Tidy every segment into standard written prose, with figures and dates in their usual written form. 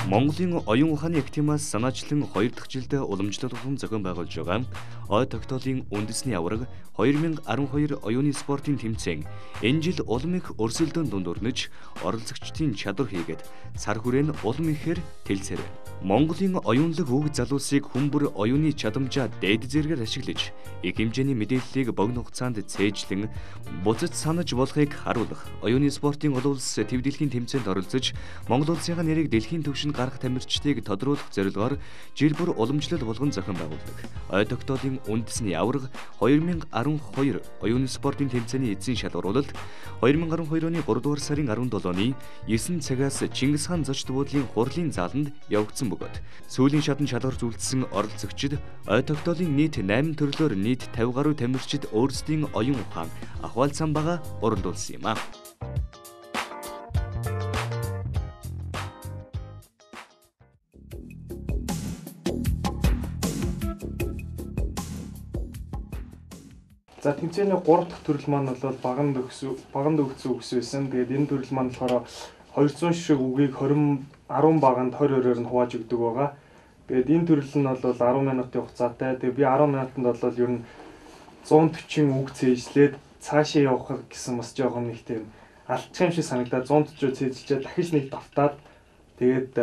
Монголын оюун ухааны академиас санаачлан 2 дахь жилдээ уламжлал болон зохион байгуулж байгаа ой тогтоолын үндэсний аварга 2012 оюуны спортын тэмцээн энэ жил улам их өрсөлдөөн дунд өрнөж, оролцогчдын чадвар хийгээд цар хүрээ нь улам ихээр тэлцээр байна. Монголын оюунлаг үг залуусыг хүмүүр оюуны чадамжаа дээд зэрэгээр ашиглаж, их хэмжээний мэдээллийг богино хугацаанд цээжлэн буцаж санаж болохыг харуулах оюуны спортын олон улс төв дэлхийн тэмцээнд оролцож, Монгол улсынхаа нэрийг дэлхийн түвшинд гаргах тамирчдыг тодруулах зорилгоор жил бүр уламжлал болгон зохион байгуулдаг. Ой тогтоолын үндэсний аварга 2012 оюуны спортын тэмцээний эзэн шалгаруулалт 2012 оны 3 дугаар сарын 17-ны 9 цагаас Чингис хаан зочд буудлын хурлын зааланд явагдсан бөгөөд сүүлийн шатанд шалгарч үлдсэн оролцогчид ой тогтоолын нийт 8 төрлөөр нийт 50 гаруй тамирчид өөрсдийн оюун ухаан ахвалцсан байгаа уралдуулсан юм а. За тэмцээний 3 дахь төрөл маань бол баганд өгсөн үгс байсан. Тэгээд энэ төрөл маань болохоор 200 ширхэг үгийг 20 10 баганд 20 20-оор нь хувааж өгдөг байгаа. Тэгээд энэ төрөл нь бол 10 минутын хугацаатай. Тэгээд би 10 минутанд бол ер нь 140 үг цээжлээд цаашаа явах гэсэн бас жоохон нэг тийм алдчих юм шиг санагдаад 140 цээжилчээд дахиж нэг давтаад тэгээд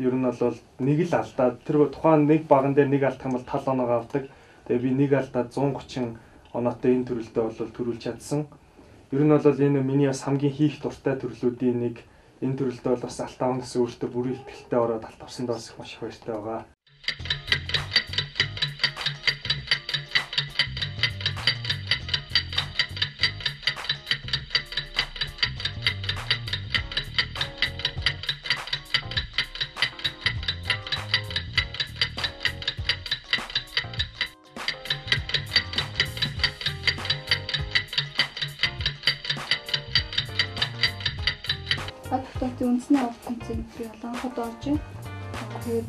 ер нь бол нэг л алдаад тэр тухайн нэг баган дээр нэг алдах юм бол тал оноогоо авдаг. Тэгээд би нэг алдаад 130 оноотой энэ төрөлдөө бол төрүүлж чадсан. Ер нь бол энэ миний бас хамгийн хийх дуртай төрлүүдийн нэг. Энэ төрөлдөө бол бас алт авна гэсэн өөртөө бүрэн итгэлтэй ороод алт авсандаа бас маш их баяртай байгаа. Тогтоолтын үндэсний аварга тэмцээнд би анхад орж байна. Тэгээд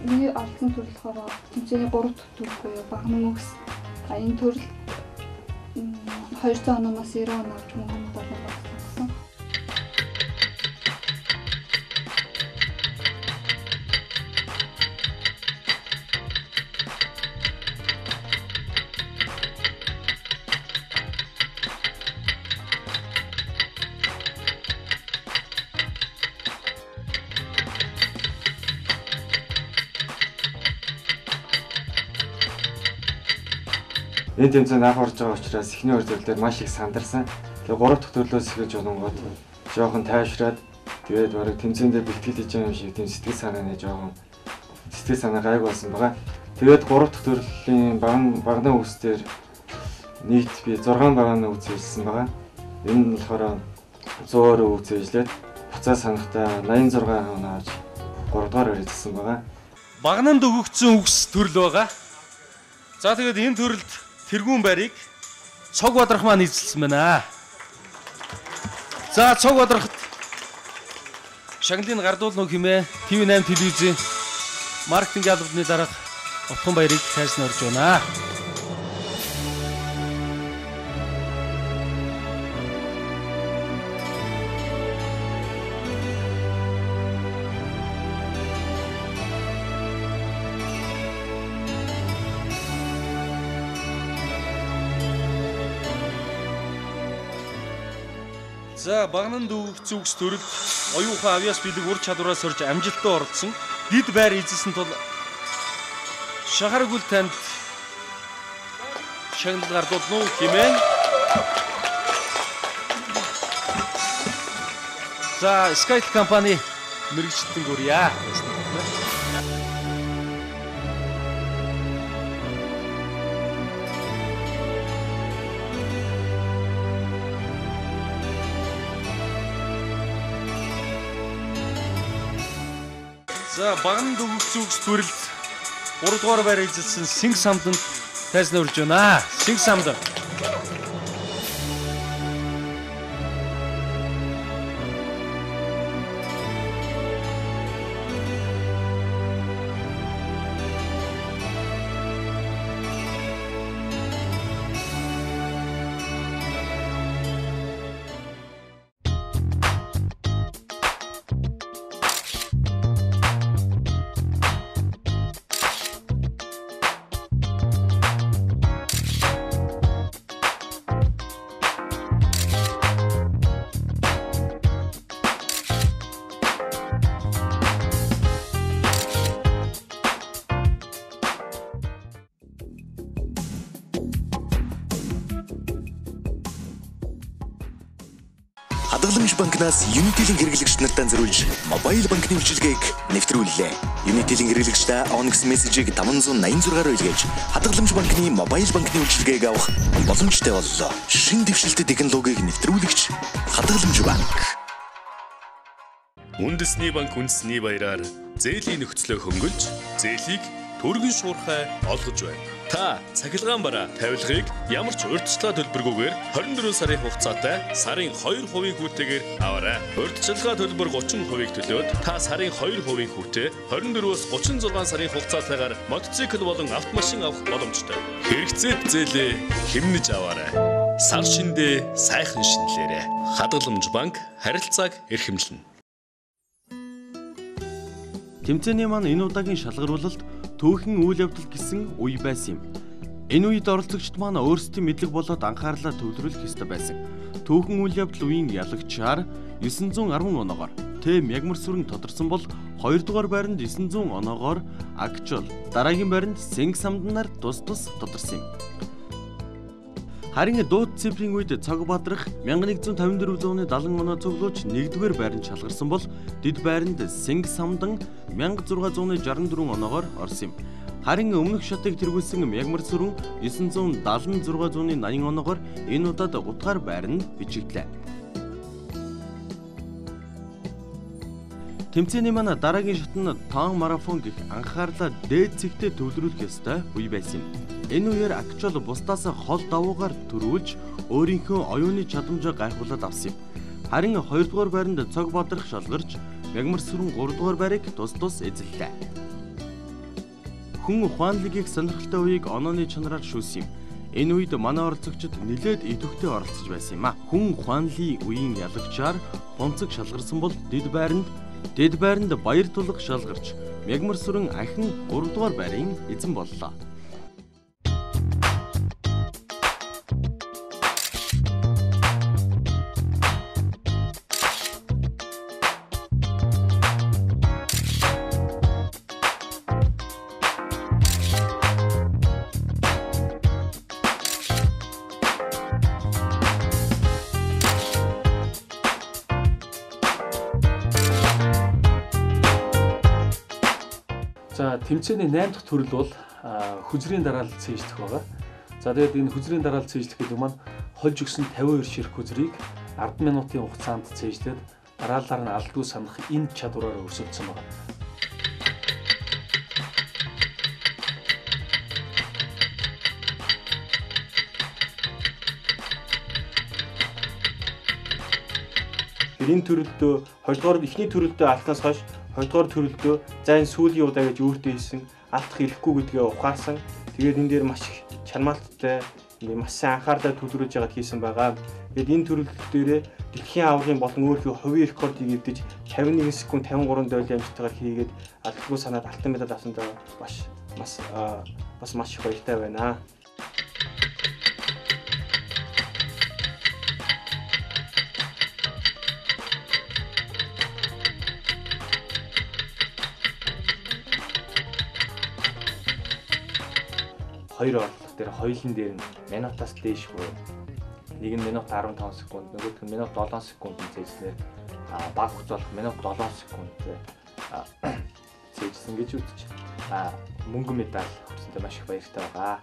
миний оролцсон төрөл болохоор тэмцээний 3 дахь төрөл буюу баган үгс. Энэ төрөл 200 оноос 90 оноо авч мөнгөн медаль авсан. Энэ тэмцээнд анх орж байгаа учраас эхний хоёр төрөл дээр маш их сандарсан. Тэгээ 3 дахь төрлөөс эхэлж болонгууд жоохон тайвшраад тэгээд бараг тэмцээндээ бэлтгэл хийж байгаа юм шиг тийм сэтгэл санааны жоохон сэтгэл санаа гайг болсон байгаа. Тэгээд 3 дахь төрлийн баганы үгс дээр нийт би 6 баганы үгс хийсэн байгаа. Энэ нь болохоор 120 үгс хийжлээд буцаа санахтаа 86 оноо авч 3 дугаар хэрэгжсэн байгаа. Багананд өгөгдсөн үгс төрөл байгаа. За тэгээд энэ төрөлд тэргүүн байрыг Цог Бадрах маань эзэлсэн байна. За Цог Бадрахт шагналыг гардуулна уу хэмээн TV8 телевизийн маркетинг албаны дарга Отгон баярыг тайзан орж байна. За багананд өгөгдсөн үгс төрөлд оюухан авиас бэлэг ур чадвараас орж амжилттай оролцсон дид байр эзэлсэн тул шахаргүл танд шагнал гардуулна уу хэмээн. За Skytel компани мэргэжилтэн гүрья. За баганд өгөгдсөн үгс төрөлд 3 дугаар байр эзэлсэн Синг самданд тайзан урьж байна. Синг самд. Хадгаламж банкнаас Unitel-ийн хэрэглэгч нартаа зориулж мобайл банкны үйлчилгээг нэвтрүүллээ. Unitel-ийн хэрэглэгчдээ Onyx мессежийг 586-аар илгээж Хадгаламж банкны мобайл банкны үйлчилгээг авах боломжтой боллоо. Шин дэвшилтэт технологиг нэвтрүүлэгч Хадгаламж банк. Үндэсний банк үндэсний баяраар зээлийн нөхцлөө хөнгөлж, зээлийг түргэн шуурхай олгож байна. Та цахилгаан бараа тавилгыг ямар ч урьдчилгаа төлбөргүйгээр 24 сарын хугацаатай сарын 2% хүүтэйгээр аваарай. Урьдчилгаа төлбөр 30%-ийг төлөөд та сарын 2% хүүтэй 24-өөс 36 сарын хугацаатайгаар мотоцикл болон автомашин авах боломжтой. Хэрэгцээд зээлээ хэмнэж аваарай. Сар шиндээ сайхан шинэлээрэй. Хадгаламж банк харилцааг эрхэмлэнэ. Тэмцээний маань энэ удаагийн шалгаруулалт түүхэн үйл явдал гэсэн үе байсан юм. Энэ үед оролцогчд маань өөрсдийн мэдлэг болоод анхаарлаа төвлөрүүлэх ёстой байсан. Түүхэн үйл явдал үеийн ялагчаар 910 оноогоор Т Мягмар сүрэн тодорсон бол 2 дугаар байранд 900 оноогоор Агчул, дараагийн байранд Сэнг самданаар тус тус тодорсон юм. Харин дууд цифрийн үед Цог Бадрах 1154 зууны 70 оноо цуглуулж 1-р байранд шалгарсан бол дэд байранд Сэнг самдан 1664 оноогоор орсон юм. Харин өмнөх шатыг тэргүүлсэн Мягмар сүрэн 976 зууны 80 оноогоор энэ удаад 3 дугаар байранд бичигдлээ. Тэмцээний маань дараагийн шат нь тоон марафон гэх анхаарлаа дээд зэгтээ төвлөрүүлэх ёстой үе байсан юм. Энэ үеэр Акчол бусдаас хол давуугаар төрүүлж өөрийнхөө оюуны чадамжаа гайхуулаад авсан юм. Харин 2 дугаар байранд Цог Бадрах шалгарч Мягмар сүрэн 3 дугаар байрыг тус тус эзэллээ. Хүн Хуанлигийг сонирхолтой үеийг онооны чанараар шүүсэн юм. Энэ үед манай оролцогчид нэлээд идэвхтэй оролцож байсан юм а. Хүн Хуанли үеийн ялагчаар Хунцаг шалгарсан бол дэд байранд Баяр тулга шалгарч Мягмар сүрэн ахин 3 дугаар байрын эзэн боллоо. За тэмцээний 8 дахь төрөл бол хүзрийн дараалал цээжлэх байгаа. За тэгээд энэ хүзрийн дараалал цээжлэх гэдэг маань хольж өгсөн 52 ширхэг хүзрийг 10 минутын хугацаанд цээжлээд дараалалаар нь алдгүй санах энэ чадвараар өрсөлдсөн байгаа. Энэ төрөлдөө 2 дугаар эхний төрөлдөө алтнаас хойш 2 дугаар төрөлдөө за энэ сүүлийн удаа гэж өөртөө хэлсэн алдах ирэхгүй гэдгээ ухаарсан. Тэгээд энэ дээр маш их чармаалттай маш сайн анхаарлаа төвлөрүүлж яагаад хийсэн байгаа. Тэгээд энэ төрөл дээрээ дэлхийн аваргын болон өөрийнхөө хувийн рекордыг эвдэж 51 секунд 53 дойлын амжилттайгаар хийгээд алдалгүй санаад алтан медаль авсандаа бас маш их баяртай байна. Хоёр орлого дээр хоёулын дээр нь минутаас дээш буюу нэг нь минут 15 секунд, нөгөөх нь минут 7 секунд цээжснээр баг хугацаа болох минут 7 секунд цээжсэн гэж үзэж мөнгөн медаль хүрсэндээ маш их баяртай байгаа.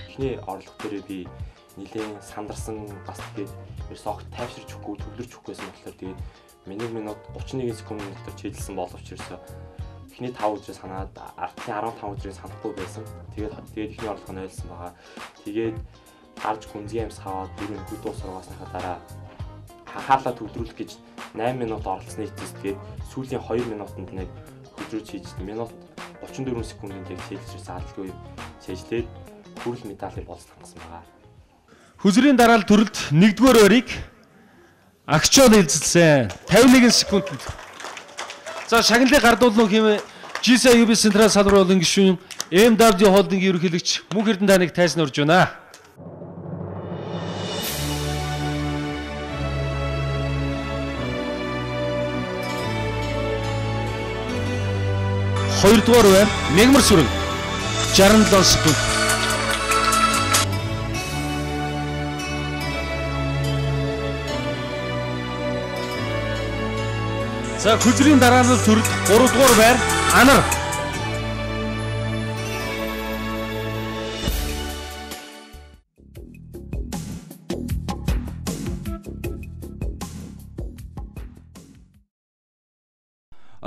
Эхний орлого дээрээ би нэлээд сандарсан бас тэгээд ерөөсөө огт тайвширч өгөхгүй, төвлөрч өгөхгүйсэн болохоор тэгээд 1 минут 31 секунд дотор чийдэлсэн боловч ерөөсөө эхний 5 өдрөө санаад ардын 15 өдрийг санахгүй байсан. Тэгээд эхний орлого нь ойлсон байгаа. Тэгээд гарч гүнзгий амьс хаваад дөрөв хөд уус сургаасныхаа дараа анхаарлаа төвлөрүүлэх гэж 8 минут оролцсны эцэс тэгээд сүүлийн 2 минутанд нэг хөдрөж хийж минут 34 секундэд яг чийдэлж алдалгүй чийжлээд хүрэл медалийг болцсон хангасан байгаа. Хүзрийн дараалал төрөлд 1-р байрыг Агчол эзэлсэн 51 секундэд. За шагналыг гардуулна уу хэмээн GCUB Централ салбар болон гишүүн MW Holding-ийн ерөнхийлөгч Мөнх Эрдэнэ таныг тайзан урьж байна. 2 дугаар байр Мегмар сүрэн 67 секунд. За хөзрийн дараалал төрөл 3 дугаар байр Анар.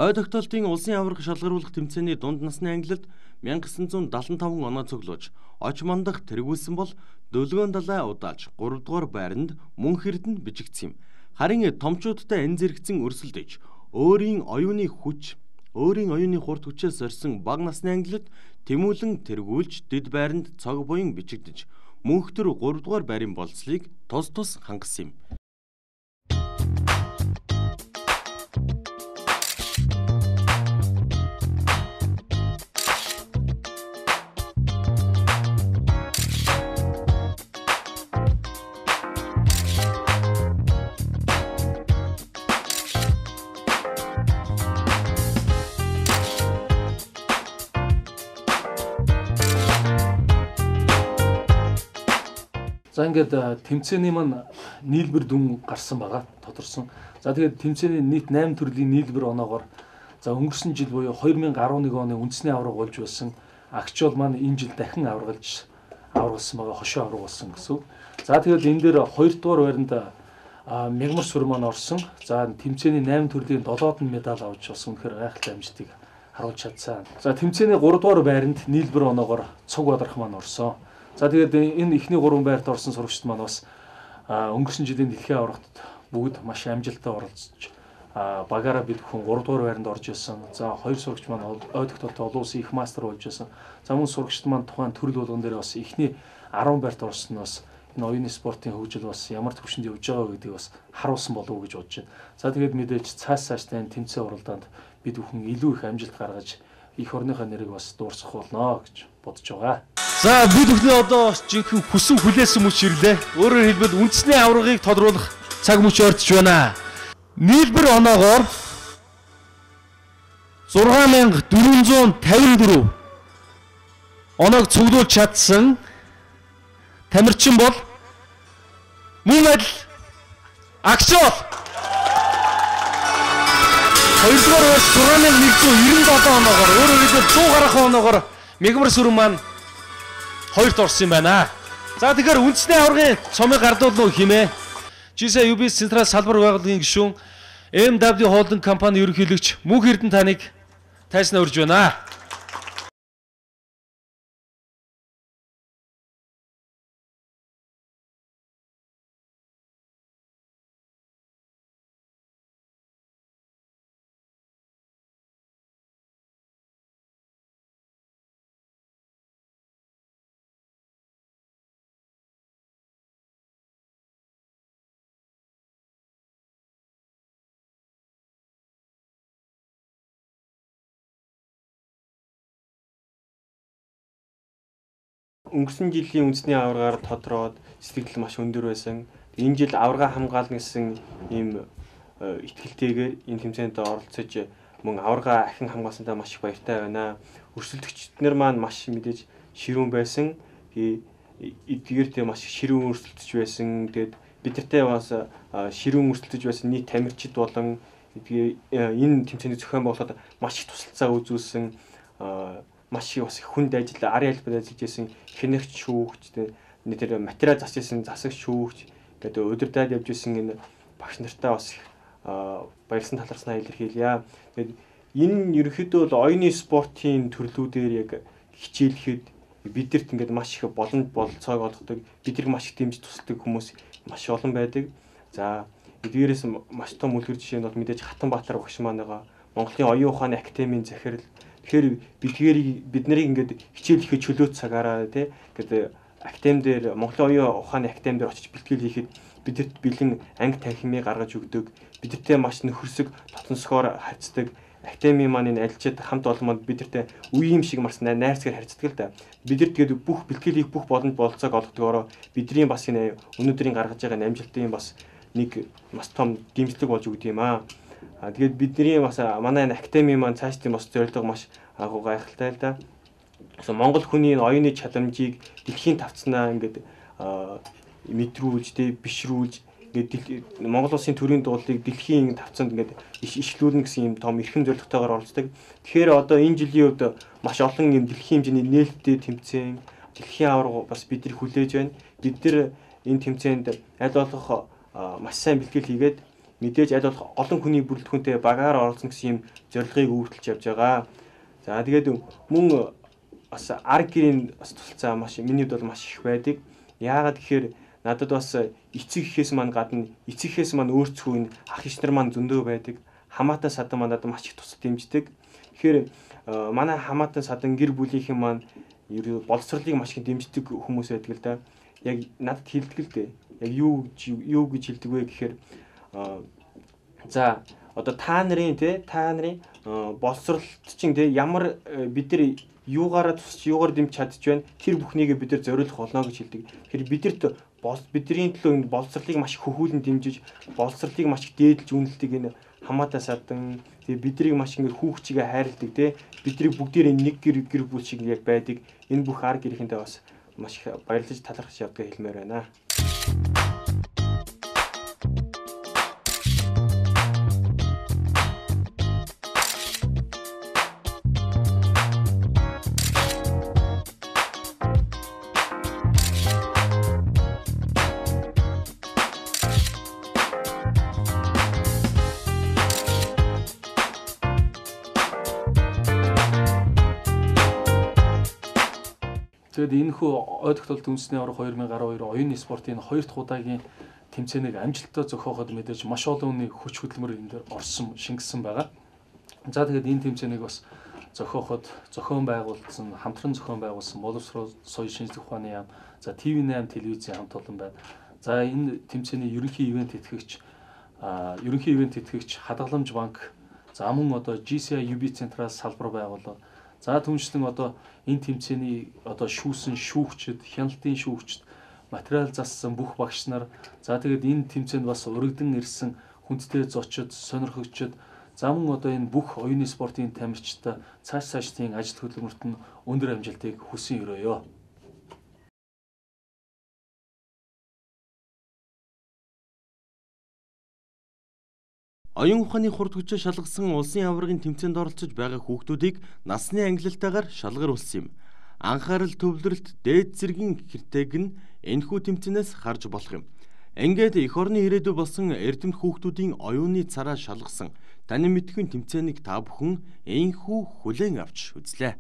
Ой тогтоолтын улсын аварга шалгаруулах тэмцээний дунд насны ангилалд 1975 оноо цуглуулж оч мандах тэргүүлсэн бол Дөлгөөн далай удаалж 3 дугаар байранд мөнх эрдэнэ бичигдсэн юм. Харин томчуудтай энэ зэрэгцэн өрсөлдөж өөрийн оюуны хүч, өөрийн оюуны хурд хүчээс сорьсон бага насны ангилалд тэмүүлэн тэргүүлж дэд байранд цог буян бичигдэж мөнх төр 3 дугаар байрын болцлыг тус тус хангасан юм. За ингээд тэмцээний маань нийлбэр дүн гарсан байгаа, тодорсон. За тэгээд тэмцээний нийт 8 төрлийн нийлбэр оноогоор за өнгөрсөн жил буюу 2011 оны үндэсний аварга болж байсан Агчуул маань энэ жил дахин аваргалсан байгаа, хошуу аварга болсон гэсэн үг. За тэгээд энэ дээр 2 дугаар байранд Мягмар сүр маань орсон. За тэмцээний 8 төрлийн 7-д нь медаль авч бас үнэхээр гайхалтай амжилтыг харуулж чадсан. За тэмцээний 3 дугаар байранд нийлбэр оноогоор Цуг Бадрах маань орсон. За тэгээд энэ эхний 3 байрт орсон сурагчид маань бас өнгөрсөн жилийн дэлхийн аваргад бүгд маш амжилттай оролцож багаараа бид бүхэн 3 дугаар байранд орж исэн. За хоёр сурагч маань ой тогтоолтын олон улсын их мастер болж исэн. За мөн сурагчид маань тухайн төрөл болгон дээр бас эхний 10 байрт орсон нь бас энэ оюуны спортын хөгжил бас ямар түвшинд явж байгаа гэдгийг бас харуулсан болов уу гэж бодож байна. За тэгээд мэдээж цааш цаашдаа энэ тэмцээн уралдаанд бид бүхэн илүү их амжилт гаргаж эх орныхоо нэрийг бас дуурсах болно гэж бодож байгаа. За бид бүхний одоо жинхэнэ хүсэн хүлээсэн мөч ирлээ. Өөрөөр хэлбэл үндэсний аваргыг тодруулах цаг мөч ойртож байна. Нийлбэр оноогоор 6454 оноог цуглуулж чадсан тамирчин бол мөн адил Агчуул. Хоёрдугаар байр 6197 оноогоор, өөрөөр хэлбэл 100 гаруй оноогоор Мегмар сүрэн маань хоёрт орсон юм байна. За тэгэхээр үндэсний аваргын цомыг гардуулна уу хэмээ. GSA UB Централ салбар байгууллагын гишүүн MW Holding компани ерөнхийлөгч Мөнх Эрдэнэ таныг тайснаа урьж байна. Өнгөрсөн жилийн үндэсний аваргаар тодроод сэтгэл маш өндөр байсан. Энэ жил аварга хамгаална гэсэн ийм итгэлтэйгээр энэ тэмцээнд оролцож мөн аварга ахин хамгаалсандаа маш их баяртай байна. Өрсөлдөгчд нар маань маш мэдээж ширүүн байсан. Эдгээр маш ширүүн өрсөлдөж байсан. Тэгээд бидэртэй бас ширүүн өрсөлдөж байсан нийт тамирчид болон энэ тэмцээний зохион байгуулахад маш их тусалцаа үзүүлсэн, маш их бас хүнд ажил, арын албад ажиллаж исэн хэнэгч шүүгч, тэр материал засч исэн засагч шүүгч, тэгээд удирдаад явж исэн энэ багш нартай бас их баярлсан талархснаа илэрхийлье. Тэгээд энэ ерөнхийдөө бол оюуны спортын төрлүүдээр яг хичээлэхэд бидэрт ингээд маш их боломж бололцоог олгодог, биднийг маш их дэмжиж тусалдаг хүмүүс маш олон байдаг. За эдгээрээс маш том үлгэр жишээ нь бол мэдээж Хатанбаатар багш маань байгаа. Монголын оюун ухааны академийн захирал. Тэгэхээр бид нарыг ингээд хичээл хийхэд чөлөө цагаараа тий ингээд академи дээр Монголын оюун ухааны академи дээр очиж бэлтгэл хийхэд бидэрт бэлэн анги танхимыг гаргаж өгдөг. Бидэртээ маш нөхөрсөг дотносгоор харьцдаг. Академи маань энэ ажилчид хамт олон манд бидэртээ үе юм шиг маш найрсгаар харьцдаг л да. Бидэрт тэгээд бүх бэлтгэл хийх бүх боломж бололцоог олгодгоороо бидний бас энэ өнөөдрийн гаргаж байгаа амжилтын бас нэг маш том дэмжлэг болж өгд юм аа. Тэгээд бидний бас манай энэ академи маань цаашдын бас зорилго маш агуу гайхалтай л да. Монгол хүний энэ оюуны чадамжийг дэлхийн тавцнаа ингээд мэдрүүлж тэ бишрүүлж ингээд Монгол улсын төрийн дуулыг дэлхийн тавцанд ингээд ишлүүлнэ гэсэн юм том эрхэм зорилготойгоор оролцдог. Тэгэхээр одоо энэ жилийн хувьд маш олон юм дэлхийн хэмжээний нээлттэй тэмцээн, дэлхийн аварга бас бид нар хүлээж байна. Бид нар энэ тэмцээнд аль болох маш сайн бэлтгэл хийгээд мэдээж аль болох олон хүний бүрэлдэхүүнтэй багаар оролцоно гэсэн юм зорилгыг үүртэлж явж байгаа. За тэгээд мөн бас ар гэрийн бас тусалцаа маш миний хувьд бол маш их байдаг. Яагаад гэхээр надад бас эцэг эхээс маань гадна эцэг эхээс маань өөрцгөө энэ ах эгч нар маань зөндөө байдаг. Хамаатан садан маань надад маш их тусал дэмждэг. Тэгэхээр манай хамаатан садан гэр бүлийнхэн маань ер боловсролыг маш их дэмждэг хүмүүс байдаг л да. Яг надад хэлдэг л дээ. Яг юу гэж хэлдэг вэ гэхээр за одоо та нарын боловсролт чинь те ямар бид нар юугаараа тусч юугаар дэмж чадж байна тэр бүхнийг бид нар зориулах болно гэж хэлдэг. Тэгэхээр бидэрт бидний төлөө энэ боловсролыг маш их хөхүүлэн дэмжиж боловсролыг маш их дээдлж үнэлдэг энэ хамаатан садан тэгээ биднийг маш ингэ хүүхчигээ хайрладаг те бидний бүгдээрээ нэг гэр бүл шиг яг байдаг. Энэ бүх ар гэрийнхэнтэй бас маш их баярлаж талархаж явдгаа хэлмээр байна. Тэгээд энэхүү ой тогтоолт үндэсний аварга 2012 оюуны спортын хоёр дахь удаагийн тэмцээнийг амжилттай зохиоход мэдээж маш олон хүний хүч хөдөлмөр энэ дээр орсон шингэсэн байгаа. За тэгээд энэ тэмцээнийг бас зохиоход зохион байгуулсан, хамтран зохион байгуулсан боловсрол соёл шинжлэх ухааны яам, за TV8 телевизийн хамт олон байна. За энэ тэмцээний ерөнхий ивент итгэгч Хадгаламж банк, за мөн одоо GCI UB Центраас салбар байгууллага. За түншлэн одоо энэ тэмцээний одоо шүүсэн шүүгчд, хяналтын шүүгчд, материал зассан бүх багш нар, за тэгээд энэ тэмцээнд бас урагдан ирсэн хүндтэй зочид, сонирхогчид, за мөн одоо энэ бүх оюуны спортын тамирчдаа цааш цаашдын ажил хөдөлмөрт нь өндөр амжилтыг хүсэн өрөөё. Оюун ухааны хурд хүчээ шалгасан улсын аваргын тэмцээнд оролцож байгаа хүүхдүүдийг насны ангилалтайгаар шалгаруулсан юм. Анхаарал төвлөрөлт дээд зэргийн хэртэйг нь энэхүү тэмцээнээс харж болох юм. Ингээд эх орны ирээдүй болсон эрдэмт хүүхдүүдийн оюуны цараа шалгасан танин мэдхүйн тэмцээнийг та бүхэн энэхүү хүлээн авч үзлээ.